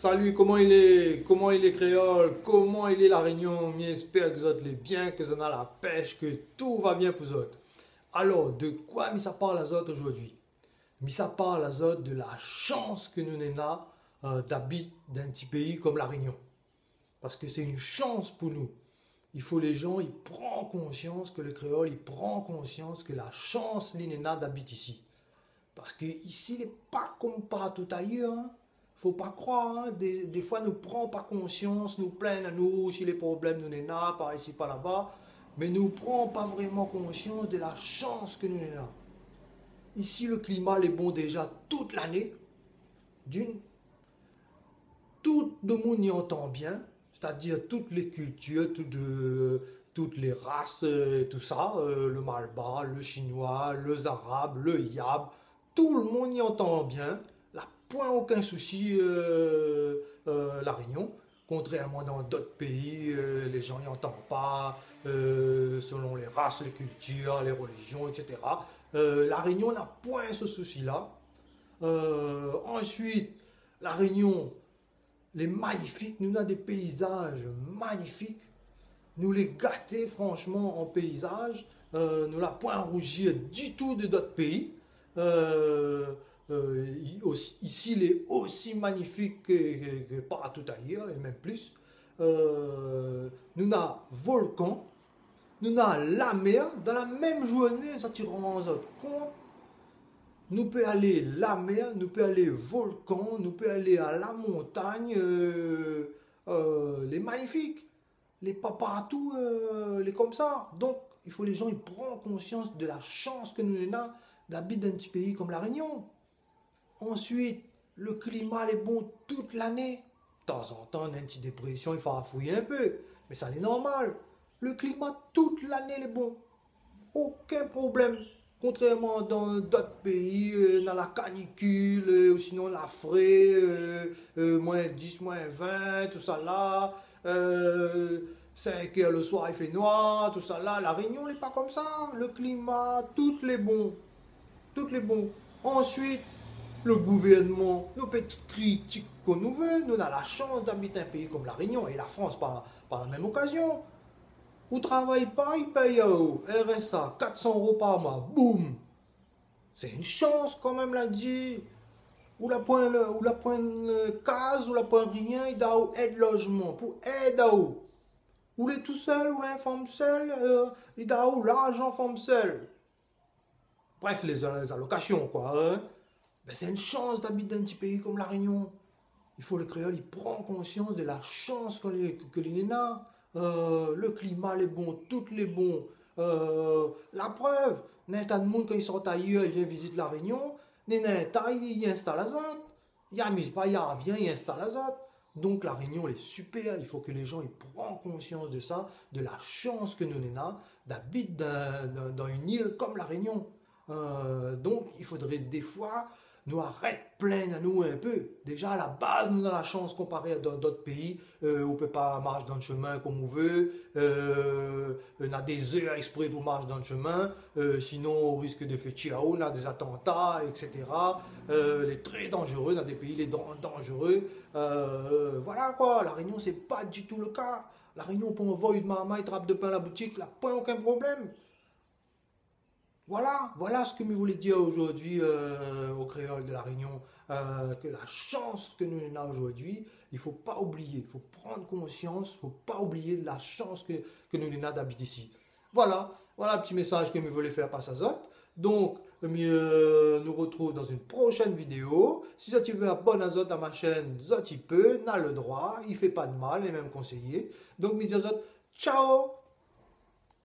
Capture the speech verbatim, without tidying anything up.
Salu, koman i lé ? Koman i lé kréol ? Koman i lé La Rényon ? Mi èspèr ke zot lé bien, ke zot néna la pèsh, ke tout va bien pou zot. Alor, de koi mi sa parl azot ojourdui ? Mi sa parl azot de la shans ke nou néna, euh, d'abit dan in ti péi kom La Rényon. Parske sé in shans pou nou. I fo lé jan i pran konsians, ke le kréol i pran konsians ke la shans li néna d'abit isi. Parske isi lé pa kom partou ayèr, in. Fo pa kroir, in. Dé, défoi nou pran pa konsians, nou plinn anou si lé problèm nou néna, par isi, par laba, mé nou pran pa vréman konsians de la shans ke nou néna. Isi le klima lé bon déja tout lané. D'in, tout demoun i antan bien, sétadir tout lé kiltir, tout, euh, tout lé ras, euh, tousa, euh, le malbar, le shinoi, le zarab, le yab, tout le moun i antan bien. La poin okin sousi, euh, euh, La Rényon. Kontrèrman dan d'ot péi, euh, lé jan i antan pa, euh, selon lé ras, lé kiltir, lé relizion, et cetera. Euh, La Rényon na poin se sousi-la. Euh, ansuit, La Rényon lé manifik, nou néna dé péizaz manifik. Nou lé gaté, franshman, an péizaz. Euh, nou la poin rouzir ditou de d'ot péi. Euh, euh, i-, osi, isi, lé osi manifik ke, ke, ke partou ayèr, é mèm plis. Euh, nou néna volkan, nou néna la mèr, dan la mèm zourné, sa ti rann azot kont, nou pé alé la mèr, nou pé alé volkan, nou pé alé a la montagn, euh, euh, lé manifik. Lé pa partou, euh, lé komsa. Donk, i fo lé jan i pran konsians de la shans ke nou néna d'abit dan in ti péi kom La Rényon. Ansuit, le klima lé bon tout lané. Tanzantan, néna in ti déprésion, i fo afouy in pé. Mé sa lé normal. Le klima tout lané lé bon. Okin problèm. Kontrèrman dan d'ot péi, euh, néna la kanikil, euh, ou sinon la fré, euh, euh, moin dis, moin vin, tousala, euh, sink èr le soir i fé noir, tousala. La Rényon lé pa komsa. Le klima, tout lé bon. Tout lé bon. Ansuit, le gouvèrnman, nou pé kritik kom nou vé, nou néna la shans d'abit in péi kom La Rényon, é la Frans par, par la mèm okazion. Ou travay pa, i pèy aou R S A, kat san éro par moi, boum. Sé in shans kanmèm, la di. Ou la poin, ou la poin, euh, kaz, ou la poin rien, i done aou èd lozman, pou èd aou. Ou lé tousèl, ou lé in fanm sèl, euh, i done aou larzan fanm sèl. Bref, lé, lé alokasion, koi, in. Bin, sé in shans d'abit dan in ti péi kom La Rényon. I fo le kréol i pran konsians de la shans ke li, ke, ke li néna. Euh, le klima lé bon, tout lé bon. Euh, la prèv, néna in ta d'moun, kan i sort ayèr, i vien vizit La Rényon, néna in ta, i, i instal azot. I amiz pa, i arvien, i instal azot. Donk, La Rényon lé sipèr. I fo ke lé jan i pran konsians de sa, de la shans ke nou néna d'abit dan, dan, dan in il kom La Rényon. Euh, donk, i fodré défoi nou arèt plinn anou in pé. Déja, a la baz, nou néna la shans konparé a dan d'ot péi, euh, ou pé pa marsh dan le shemin kom ou vé, euh, néna dé zèr èksprè pou marsh dan le shemin, euh, sinon ou risk de fé tir aou, néna dé atanta, et cetera. Euh, lé trè danzéré, néna dé péi, lé dan-, danzéré. Euh, voila koi, La Rényon, sé pa ditou le ka. La Rényon, ou pé anvoy out marmay trap de pin la boutik, la poin okin problèm. Voila, voila sak mi voulé dir ojourdui, euh, o kréol de La Rényon, euh, ke la shans ke nou néna ojourdui, i fo pa oublié, i fo pran konsians, fo pa oublié la shans ke, ke nou néna d'abit isi. Voila, voila le ti mésaz ke mi voulé fé pas azot. Donk, mi, euh, nou rotrouv dan in proshèn vidéo. Si zot i vé abonn azot a ma shèn, zot i pé, na le droi, i fé pa de mal, lé mèm konséyé. Donk, mi di azot, ciao !